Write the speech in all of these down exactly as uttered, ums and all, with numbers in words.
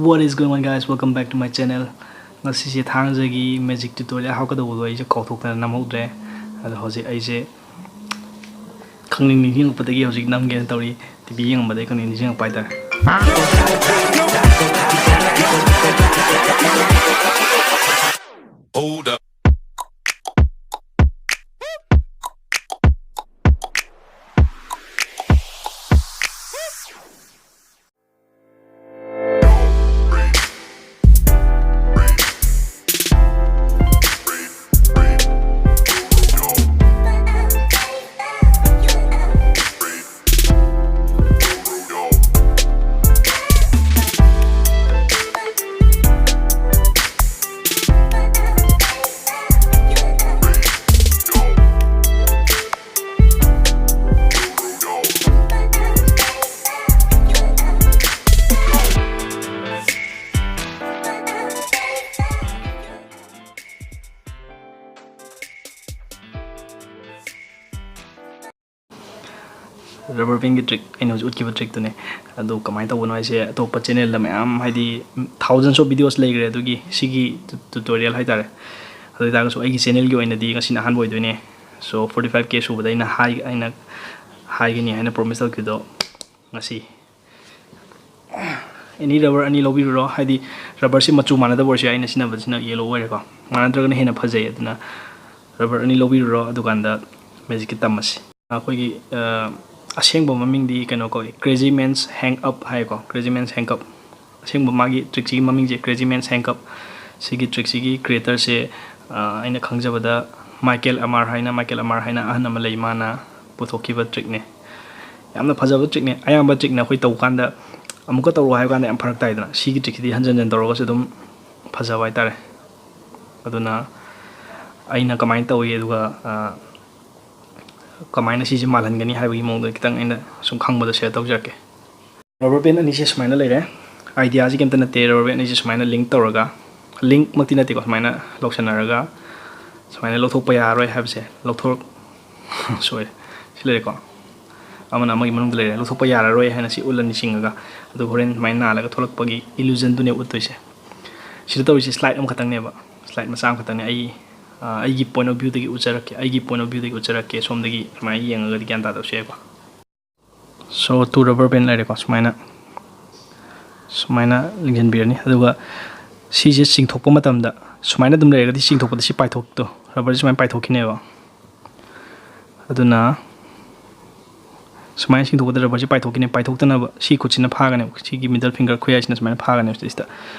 What is going on, guys? Welcome back to my channel. ꯉꯁꯤꯁꯦ ꯊꯥꯡꯖꯒꯤ magic tutorial ꯍꯥꯞꯀꯗꯧꯕꯗꯣ ꯑꯩꯁꯦ ꯀꯥꯎꯊꯣꯛꯇꯅ ꯅꯝꯍꯧꯗ꯭ꯔꯦ꯫ ꯑꯗꯣ ꯍꯧꯖꯤꯛ ꯑꯩꯁꯦ ꯈꯪꯅꯤꯡ ꯅꯤꯡꯁꯤꯡꯉꯛꯄꯗꯒꯤ ꯍꯧꯖꯤꯛ ꯅꯝꯒꯦꯅ ꯇꯧꯔꯤ꯫ ꯇꯤ ꯚꯤ ꯌꯦꯡꯉꯝꯕꯗꯒꯤ ꯈꯪꯅꯤꯡ ꯅꯤꯡꯁꯤꯡꯉꯛꯄ ꯍꯥꯏꯇꯥꯔꯦ꯫ Hold up. Rubber bandꯀꯤ trick, ꯑꯩꯅ ꯍꯧꯖꯤꯛ ꯎꯠꯈꯤꯕ trickꯇꯨꯅꯦ꯫ ꯑꯗꯨ ꯀꯃꯥꯏꯅ ꯇꯧꯕꯅꯣ ꯍꯥꯏꯁꯦ, ꯑꯇꯣꯞꯄ channelꯗ ꯃꯌꯥꯝ, ꯍꯥꯏꯗꯤ, thousands of videos ꯂꯩꯈ꯭ꯔꯦ ꯑꯗꯨꯒꯤ, ꯁꯤꯒꯤ tu-, tutorial ꯍꯥꯏꯇꯥꯔꯦ꯫ ꯑꯗꯨ ꯑꯣꯏꯇꯥꯔꯒꯁꯨ ꯑꯩꯒꯤ channelꯒꯤ ꯑꯣꯏꯅꯗꯤ ꯉꯁꯤꯅ ꯑꯍꯥꯟꯕ ꯑꯣꯏꯗꯣꯏꯅꯦ꯫ So, forty five K ꯁꯨꯕꯗ ꯑꯩꯅ ꯍꯥꯏ-, ꯑꯩꯅ ꯍꯥꯏꯒꯅꯤ ꯍꯥꯏꯅ promise ꯇꯧꯈꯤꯕꯗꯣ ꯉꯁꯤ꯫ Any rubber ꯑꯅꯤ ꯂꯧꯕꯤꯔꯨꯔꯣ, ꯍꯥꯏꯗꯤ, rubberꯁꯤ ꯃꯆꯨ ꯃꯥꯟꯅꯗꯕ ꯑꯣꯏꯔꯁꯨ ꯌꯥꯏ, ꯑꯩꯅ ꯁꯤꯖꯤꯟꯅꯕꯁꯤꯅ yellow ꯑꯣꯏꯔꯦꯀꯣ, ꯃꯥꯟꯅꯗ꯭ꯔꯒꯅ ꯍꯦꯟꯅ ꯐꯖꯩ꯫ ꯑꯗꯨꯅ rubber ꯑꯅꯤ ꯂꯧꯕꯤꯔꯨꯔꯣ, ꯑꯗꯨꯀꯥꯟꯗ magicꯀꯤ ꯇꯝꯃꯁꯤ꯫ ꯑꯩꯈꯣꯏꯒꯤ, ꯑ, ꯑꯁꯦꯡꯕ ꯃꯃꯤꯡꯗꯤ ꯀꯩꯅꯣ ꯀꯧꯏ, Crazy Man's Hang Up ꯍꯥꯏꯀꯣ, Crazy Man's Hang Up꯫ ꯑꯁꯦꯡꯕ ꯃꯥꯒꯤ trickꯁꯤꯒꯤ ꯃꯃꯤꯡꯁꯦ Crazy Man's Hang Up꯫ ꯁꯤꯒꯤ trickꯁꯤꯒꯤ creatorꯁꯦ, ꯑ, ꯑꯩꯅ ꯈꯪꯖꯕꯗ Michael Amar ꯍꯥꯏꯅ, Michael Amar ꯍꯥꯏꯅ ꯑꯍꯟ ꯑꯃ ꯂꯩ, ꯃꯥꯅ ꯄꯨꯊꯣꯛꯈꯤꯕ trickꯅꯦ꯫ ꯌꯥꯝꯅ ꯐꯖꯕ trickꯅꯦ꯫ ꯑꯌꯥꯝꯕ trickꯅ ꯑꯩꯈꯣꯏ ꯇꯧꯕ ꯀꯥꯟꯗ ꯑꯃꯨꯛꯀ ꯇꯧꯔꯣ ꯍꯥꯏꯕ ꯀꯥꯟꯗ ꯌꯥꯝ ꯐꯔꯛ ꯇꯥꯏꯗꯅ, ꯁꯤꯒꯤ trickꯁꯤꯗꯤ ꯍꯟꯖꯟ ꯍꯟꯖꯟ ꯇꯧꯔꯒꯁꯨ ꯑꯗꯨꯝ ꯐꯖꯕ ꯍꯥꯏꯇꯥꯔꯦ꯫ ꯑꯗꯨꯅ ꯑꯩꯅ ꯀꯃꯥꯏꯅ ꯇꯧꯏ, ꯑꯗꯨꯒ, ꯑ, ꯀꯃꯥꯏꯅ ꯁꯤꯁꯦ ꯃꯥꯜꯍꯟꯒꯅꯤ ꯍꯥꯏꯕꯒꯤ ꯃꯑꯣꯡꯗ ꯈꯤꯇꯪ ꯑꯩꯅ ꯁꯨꯝ ꯈꯪꯕꯗꯣ share ꯇꯧꯖꯔꯛꯀꯦ꯫ Rubber band ꯑꯅꯤꯁꯦ ꯁꯨꯃꯥꯏꯅ ꯂꯩꯔꯦ꯫ Ideaꯁꯤ ꯀꯩꯝꯇ ꯅꯠꯇꯦ, rubber band ꯑꯅꯤꯁꯦ ꯁꯨꯃꯥꯏꯅ link ꯇꯧꯔꯒ, linkꯃꯛꯇꯤ ꯅꯠꯇꯦꯀꯣ, ꯁꯨꯃꯥꯏꯅ ꯂꯧꯁꯟꯅꯔꯒ ꯁꯨꯃꯥꯏꯅ ꯂꯧꯊꯣꯛꯄ ꯌꯥꯔꯔꯣꯏ ꯍꯥꯏꯕꯁꯦ ꯂꯧꯊꯣꯔꯛ-, sorry, ꯁꯤ ꯂꯩꯔꯦꯀꯣ꯫ ꯑꯃꯅ ꯑꯃꯒꯤ ꯃꯅꯨꯡꯗ ꯂꯩꯔꯦ, ꯂꯧꯊꯣꯛꯄ ꯌꯥꯔꯔꯣꯏ ꯍꯥꯏꯅ ꯁꯤ ꯎꯠꯂꯅꯤ ꯆꯤꯡꯉꯒ꯫ ꯑꯗꯨ ꯍꯣꯔꯦꯟ ꯁꯨꯃꯥꯏꯅ ꯅꯥꯜꯂꯒ ꯊꯣꯛꯂꯛꯄꯒꯤ illusion ꯗꯨꯅꯦ ꯎꯠꯇꯣꯏꯁꯦ꯫ ꯁꯤꯗ ꯇꯧꯔꯤꯁꯦ slide ꯑꯃꯈꯛꯇꯪꯅꯦꯕ, slide ꯃꯆꯥ ꯑꯃꯈꯛꯇꯪꯅꯦ꯫ ꯑꯩ, ꯑ, ꯑꯩꯒꯤ point of view ꯗꯒꯤ ꯎꯠꯆꯔꯛꯀꯦ, ꯑꯩꯒꯤ point of view ꯗꯒꯤ ꯎꯠꯆꯔꯛꯀꯦ꯫ ꯁꯣꯝꯗꯒꯤ ꯁꯨꯃꯥꯏꯅ ꯌꯦꯡꯉꯒꯗꯤ ꯒ꯭ꯌꯥꯟ ꯇꯥꯗꯕꯁꯨ ꯌꯥꯏꯀꯣ꯫ So, two rubber band ꯂꯩꯔꯦꯀꯣ, ꯁꯨꯃꯥꯏꯅ, ꯁꯨꯃꯥꯏꯅ ꯂꯤꯡꯁꯤꯟꯕꯤꯔꯅꯤ꯫ ꯑꯗꯨꯒ ꯁꯤꯁꯦ ꯆꯤꯡꯊꯣꯛꯄ ꯃꯇꯝꯗ ꯁꯨꯃꯥꯏꯅ ꯑꯗꯨꯝ ꯂꯩꯔꯒꯗꯤ ꯆꯤꯡꯊꯣꯛꯄꯗ ꯁꯤ ꯄꯥꯏꯊꯣꯛꯇꯣ, rubber ꯁꯦ ꯁꯨꯃꯥꯏꯅ ꯄꯥꯏꯊꯣꯛꯈꯤꯅꯦꯕ꯫ ꯑꯗꯨꯅ ꯁꯨꯃꯥꯏꯅ ꯆꯤꯡꯊꯣꯛꯄꯗ rubber ꯁꯦ ꯄꯥꯏꯊꯣꯛꯈꯤꯅꯦ, ꯄꯥꯏꯊꯣꯛꯇꯅꯕ ꯁꯤ ꯈꯨꯠꯁꯤꯅ ꯐꯥꯒꯅꯦꯕ, ꯁꯤꯒꯤ middle finger ꯈꯨꯌꯥꯏꯁꯤꯅ ꯁꯨꯃꯥꯏꯅ ꯐꯥꯒꯅꯦꯕ ꯁꯤꯁꯤꯗ꯫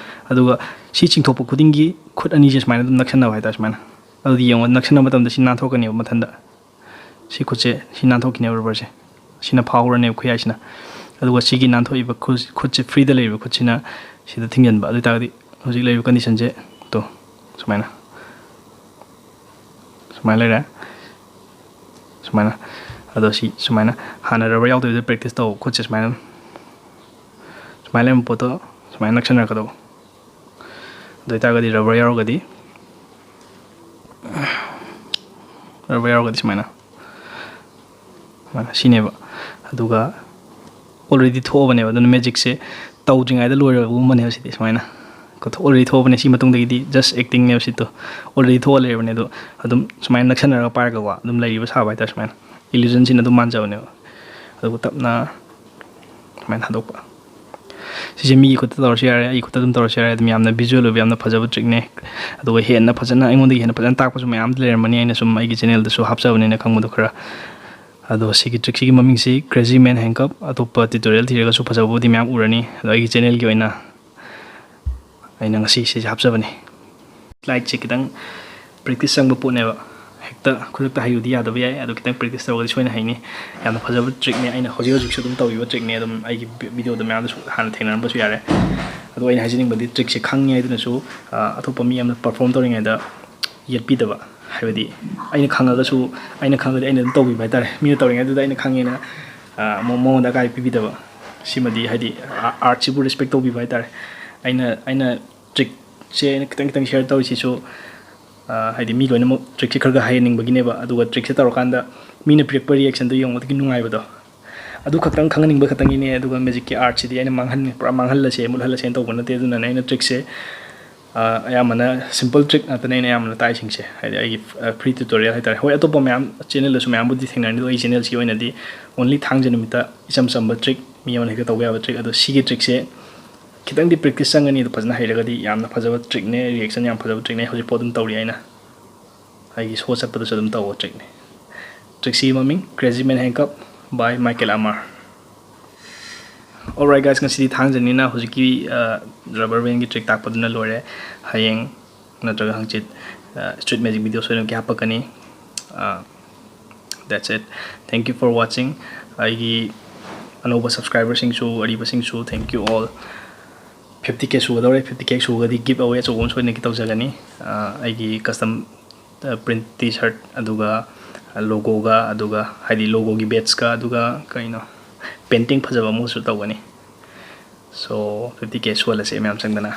ꯑꯗꯨꯒ ꯁꯤ ꯆꯤꯡꯊꯣꯛꯄ ꯈꯨꯗꯤꯡꯒꯤ ꯈꯨꯠ ꯑꯅꯤꯁꯦ ꯁꯨꯃꯥꯏꯅ ꯑꯗꯨꯝ ꯅꯛꯁꯟꯅꯕ ꯍꯥꯏꯇꯥꯔꯦ, ꯁꯨꯃꯥꯏꯅ꯫ ꯑꯗꯨꯗꯤ ꯌꯦꯡꯉꯣ, ꯅꯛꯁꯟꯅꯕ ꯃꯇꯝꯗ ꯁꯤ ꯅꯥꯟꯊꯣꯛꯀꯅꯦꯕ ꯃꯊꯟꯇ꯫ ꯁꯤ ꯈꯨꯠꯁꯦ, ꯁꯤ ꯅꯥꯟꯊꯣꯛꯈꯤꯅꯦꯕ rubber ꯁꯦ꯫ ꯁꯤꯅ ꯐꯥꯍꯧꯔꯅꯦꯕ ꯈꯨꯌꯥꯏꯁꯤꯅ꯫ ꯑꯗꯨꯒ ꯁꯤꯒꯤ ꯅꯥꯟꯊꯣꯛꯏꯕ ꯈꯨꯠ-, ꯈꯨꯠꯁꯦ, free ꯗ ꯂꯩꯔꯤꯕ ꯈꯨꯠꯁꯤꯅ ꯁꯤꯗ ꯊꯤꯡꯖꯤꯟꯕ꯫ ꯑꯗꯨ ꯑꯣꯏꯇꯥꯔꯒꯗꯤ ꯍꯧꯖꯤꯛ ꯂꯩꯔꯤꯕ condition ꯁꯦ, ꯇꯣ, ꯁꯨꯃꯥꯏꯅ, ꯁꯨꯃꯥꯏꯅ ꯂꯩꯔꯦ꯫ ꯁꯨꯃꯥꯏꯅ꯫ ꯑꯗꯣ ꯁꯤ ꯁꯨꯃꯥꯏꯅ ꯍꯥꯟꯅ rubber ꯌꯥꯎꯗꯕꯤꯗ practice ꯇꯧ꯫ ꯈꯨꯠꯁꯦ ꯁꯨꯃꯥꯏꯅ, ꯁꯨꯃꯥꯏꯅ ꯂꯩꯔꯝꯕ ꯄꯣꯠꯇꯣ ꯁꯨꯃꯥꯏꯅ ꯅꯛꯁꯟꯅꯔꯛꯀꯗꯧꯕ꯫ ꯑꯗꯨ ꯑꯣꯏꯇꯥꯔꯒꯗꯤ rubber ꯌꯥꯎꯔꯒꯗꯤ, rubber ꯌꯥꯎꯔꯒꯗꯤ ꯁꯨꯃꯥꯏꯅ, ꯁꯨꯃꯥꯏꯅ ꯁꯤꯅꯦꯕ꯫ ꯑꯗꯨꯒ already ꯊꯣꯛꯑꯕꯅꯦꯕ, ꯑꯗꯨꯅ magic ꯁꯦ ꯇꯧꯗ꯭ꯔꯤꯉꯩꯗ ꯂꯣꯏꯔꯕꯒꯨꯝꯕꯅꯦꯕ ꯁꯤꯗꯤ꯫ ꯁꯨꯃꯥꯏꯅ already ꯊꯣꯛꯑꯕꯅꯦ, ꯁꯤ ꯃꯇꯨꯡꯗꯒꯤꯗꯤ just acting ꯅꯦꯕ ꯁꯤꯗꯣ꯫ Already ꯊꯣꯛꯑ ꯂꯩꯔꯕꯅꯦ, ꯑꯗꯣ ꯑꯗꯨꯝ ꯁꯨꯃꯥꯏꯅ ꯅꯛꯁꯟꯅꯔꯒ ꯄꯥꯏꯔꯒꯀꯣ ꯑꯗꯨꯝ ꯂꯩꯔꯤꯕ ꯁꯥꯕ ꯍꯥꯏꯇꯥꯔꯦ꯫ ꯁꯨꯃꯥꯏꯅ illusion ꯁꯤꯅ ꯑꯗꯨꯝ ꯃꯥꯟꯖꯕꯅꯦꯕ꯫ ꯑꯗꯨꯒ ꯇꯞꯅ ꯁꯨꯃꯥꯏꯅ ꯊꯥꯗꯣꯛꯄ꯫ ꯁꯤꯁꯦ ꯃꯤꯒꯤ ꯈꯨꯠꯇ ꯇꯧꯔꯁꯨ ꯌꯥꯔꯦ, ꯑꯩꯒꯤ ꯈꯨꯠꯇ ꯑꯗꯨꯝ ꯇꯧꯔꯁꯨ ꯌꯥꯔꯦ꯫ ꯑꯗꯨꯝ ꯌꯥꯝꯅ visual ꯑꯣꯏꯕ, ꯌꯥꯝꯅ ꯐꯖꯕ trick ꯅꯦ꯫ ꯑꯗꯨꯒ ꯍꯦꯟꯅ ꯐꯖꯅ, ꯑꯩꯉꯣꯟꯗꯒꯤ ꯍꯦꯟꯅ ꯐꯖꯅ ꯇꯥꯛꯄꯁꯨ ꯃꯌꯥꯝ ꯂꯩꯔꯝꯃꯅꯤ, ꯑꯩꯅ ꯁꯨꯝ ꯑꯩꯒꯤ channel ꯗꯁꯨ ꯍꯥꯞꯆꯕꯅꯤꯅ ꯈꯪꯕꯗꯣ ꯈꯔ꯫ ꯑꯗꯣ ꯁꯤꯒꯤ trick ꯁꯤꯒꯤ ꯃꯃꯤꯡꯁꯤ Crazy Man Handcuff꯫ ꯑꯇꯣꯞꯄ tutorial ꯊꯤꯔꯒꯁꯨ ꯐꯖꯕꯕꯨꯗꯤ ꯃꯌꯥꯝ ꯎꯔꯅꯤ, ꯑꯗꯣ ꯑꯩꯒꯤ channel ꯒꯤ ꯑꯣꯏꯅ ꯑꯩꯅ ꯉꯁꯤ ꯁꯤꯁꯦ ꯍꯥꯞꯆꯕꯅꯤ꯫ Slide ꯁꯦ ꯈꯤꯇꯪ practice ꯆꯪꯕ ꯄꯣꯠꯅꯦꯕ꯫ ꯍꯦꯛꯇ ꯈꯨꯗꯛꯇ ꯍꯩꯔꯨꯗꯤ ꯌꯥꯗꯕ ꯌꯥꯏ, ꯑꯗꯣ ꯈꯤꯇꯪ practice ꯇꯧꯔꯒꯗꯤ ꯁꯣꯏꯅ ꯍꯩꯅꯤ꯫ ꯌꯥꯝꯅ ꯐꯖꯕ trick ꯅꯦ, ꯑꯩꯅ ꯍꯧꯖꯤꯛ ꯍꯧꯖꯤꯛꯁꯨ ꯑꯗꯨꯝ ꯇꯧꯔꯤꯕ trick ꯅꯦ, ꯑꯗꯨꯝ ꯑꯩꯒꯤ video ꯗ ꯃꯌꯥꯝꯗꯁꯨ ꯍꯥꯟꯅ ꯊꯦꯡꯅꯔꯝꯕꯁꯨ ꯌꯥꯔꯦ꯫ ꯑꯗꯣ ꯑꯩꯅ ꯍꯥꯏꯖꯅꯤꯡꯕꯗꯤ trick ꯁꯦ ꯈꯪꯉꯦ ꯍꯥꯏꯗꯨꯅꯁꯨ, ꯑ, ꯑꯇꯣꯞꯄ ꯃꯤ ꯑꯃꯅ perform ꯇꯧꯔꯤꯉꯩꯗ ꯌꯦꯠꯄꯤꯗꯕ, ꯍꯥꯏꯕꯗꯤ ꯑꯩꯅ ꯈꯪꯉꯒꯁꯨ, ꯑꯩꯅ ꯈꯪꯉꯒꯗꯤ ꯑꯩꯅ ꯑꯗꯨꯝ ꯇꯧꯕꯤꯕ ꯍꯥꯏꯇꯥꯔꯦ꯫ ꯃꯤꯅ ꯇꯧꯔꯤꯉꯩꯗꯨꯗ ꯑꯩꯅ ꯈꯪꯉꯦꯅ, ꯑ, ꯃꯉꯣꯟꯗ ꯑꯀꯥꯏꯕ ꯄꯤꯕꯤꯗꯕ꯫ ꯁꯤꯃꯗꯤ ꯍꯥꯏꯗꯤ, ꯑ-, art ꯁꯤꯕꯨ respect ꯇꯧꯕꯤꯕ ꯍꯥꯏꯇꯥꯔꯦ꯫ ꯑꯩꯅ, ꯑꯩꯅ trick ꯁꯦ ꯑꯩꯅ ꯈꯤꯇꯪ ꯈꯤꯇꯪ share ꯇꯧꯔꯤꯁꯤꯁꯨ, ꯑ, ꯍꯥꯏꯗꯤ ꯃꯤ ꯂꯣꯏꯅꯃꯛ trick ꯁꯦ ꯈꯔ ꯈꯔ ꯍꯩꯍꯟꯅꯤꯡꯕꯒꯤꯅꯦꯕ꯫ ꯑꯗꯨꯒ trick ꯁꯦ ꯇꯧꯔꯀꯥꯟꯗ ꯃꯤꯅ ꯄꯤꯔꯛꯄ reaction ꯗꯣ ꯌꯦꯡꯕꯗꯒꯤ ꯅꯨꯡꯉꯥꯏꯕꯗꯣ, ꯑꯗꯨ ꯈꯛꯇꯪ ꯈꯪꯍꯟꯅꯤꯡꯕ ꯈꯛꯇꯪꯒꯤꯅꯦ꯫ ꯑꯗꯨꯒ ꯃꯦꯖꯤꯛꯀꯤ ꯑꯥꯔꯠꯁꯤꯗꯤ ꯑꯩꯅ ꯃꯥꯡꯍꯟ ꯄꯨꯔꯥ ꯃꯥꯡꯍꯜꯂꯁꯦ, ꯃꯨꯠꯍꯜꯂꯁꯦꯅ ꯇꯧꯕ ꯅꯠꯇꯦ꯫ ꯑꯗꯨꯅꯅꯦ ꯑꯩꯅ ꯇ꯭ꯔꯤꯛꯁꯦ ꯑꯌꯥꯝꯕꯅ ꯁꯤꯝꯄꯜ ꯇ꯭ꯔꯤꯛ ꯉꯥꯛꯇꯅꯦ ꯑꯩꯅ ꯑꯌꯥꯝꯕꯅ ꯇꯥꯛꯏꯁꯤꯡꯁꯦ꯫ ꯍꯥꯏꯗꯤ ꯑꯩꯒꯤ ꯐ꯭ꯔꯤ ꯇ꯭ꯌꯨꯇꯣꯔꯤꯌꯦꯜ ꯍꯥꯏꯇꯥꯔꯦ꯫ ꯍꯣꯏ, ꯑꯇꯣꯞꯄ ꯃꯌꯥꯝ ꯆꯦꯅꯦꯜꯗꯁꯨ ꯃꯌꯥꯝꯕꯨꯗꯤ ꯊꯦꯡꯅꯔꯅꯤ, ꯑꯗꯣ ꯑꯩ ꯆꯦꯅꯦꯜꯁꯤꯒꯤ ꯑꯣꯏꯅꯗꯤ ꯑꯣꯟꯂꯤ ꯊꯥꯡꯖ ꯅꯨꯃꯤꯠꯇ ꯏꯆꯝ ꯆꯝꯕ ꯇ꯭ꯔꯤꯛ, ꯃꯤ ꯑꯃꯅ ꯍꯦꯛꯇ ꯇꯧꯕ ꯌꯥꯕ ꯇ꯭ꯔꯤꯛ꯫ ꯑꯗꯣ ꯁꯤꯒꯤ ꯇ꯭ꯔꯤꯛꯁꯦ ꯈꯤꯇꯪꯗꯤ ꯄ꯭ꯔꯦꯛꯇꯤꯁ ꯆꯪꯒꯅꯤ꯫ ꯑꯗꯣ ꯐꯖꯅ ꯍꯩꯔꯒꯗꯤ ꯌꯥꯝꯅ ꯐꯖꯕ ꯇ꯭ꯔꯤꯛꯅꯦ, ꯔꯤꯌꯦꯛꯁꯟ ꯌꯥꯝ ꯐꯖꯕ ꯇ꯭ꯔꯤꯛꯅꯦ꯫ ꯍꯧꯖꯤꯛꯐꯥꯎ ꯑꯗꯨꯝ ꯇꯧꯔꯤ ꯑꯩꯅ꯫ ꯑꯩꯒꯤ ꯁꯣ ꯆꯠꯄꯗꯁꯨ ꯑꯗꯨꯝ ꯇꯧꯕ ꯇ꯭ꯔꯤꯛꯅꯦ꯫ ꯇ꯭ꯔꯤꯛꯁꯤꯒꯤ ꯃꯃꯤꯡ Crazy Man Handcuff by Michael Amar꯫ Alright guys, ꯉꯁꯤꯗꯤ ꯊꯥꯡꯖꯅꯤꯅ ꯍꯧꯖꯤꯛꯀꯤ ꯔꯕꯔ ꯕꯦꯟꯒꯤ ꯇ꯭ꯔꯤꯛ ꯇꯥꯛꯄꯗꯨꯅ ꯂꯣꯏꯔꯦ꯫ ꯍꯌꯦꯡ ꯅꯠꯇ꯭ꯔꯒ ꯍꯪꯆꯤꯠ ꯁ꯭ꯇ꯭ꯔꯤꯠ ꯃꯦꯖꯤꯛ ꯚꯤꯗꯤꯑꯣ ꯁꯣꯏꯗꯅꯃꯛꯀꯤ ꯍꯥꯞꯄꯛꯀꯅꯤ꯫ That's it. Thank you for watching. ꯑꯩꯒꯤ ꯑꯅꯧꯕ ꯁꯕꯁꯀ꯭ꯔꯥꯏꯕꯔꯁꯤꯡꯁꯨ ꯑꯔꯤꯕꯁꯤꯡꯁꯨ thank you all. Fifty K ꯁꯨꯒꯗꯧꯔꯦ꯫ Fifty K ꯁꯨꯔꯒꯗꯤ ꯒꯤꯐ ꯑꯋꯦ ꯑꯆꯧꯕ ꯑꯃ ꯁꯣꯏꯗꯅ ꯇꯧꯖꯒꯅꯤ꯫ ꯑꯩꯒꯤ ꯀꯁꯇꯝ ꯄ꯭ꯔꯤꯟꯠ ꯇꯤ ꯁꯔꯠ, ꯑꯗꯨꯒ ꯂꯣꯒꯣꯒ, ꯑꯗꯨꯒ ꯍꯥꯏꯗꯤ ꯂꯣꯒꯣꯒꯤ ꯕꯦꯠꯁꯀ, ꯑꯗꯨꯒ ꯀꯩꯅꯣ, ꯄꯦꯟꯇꯤꯡ ꯐꯖꯕ ꯑꯃꯁꯨ ꯇꯧꯒꯅꯤ꯫ So fifty K ꯁꯨꯍꯜꯂꯁꯦ ꯃꯌꯥꯝ ꯆꯪꯗꯅ꯫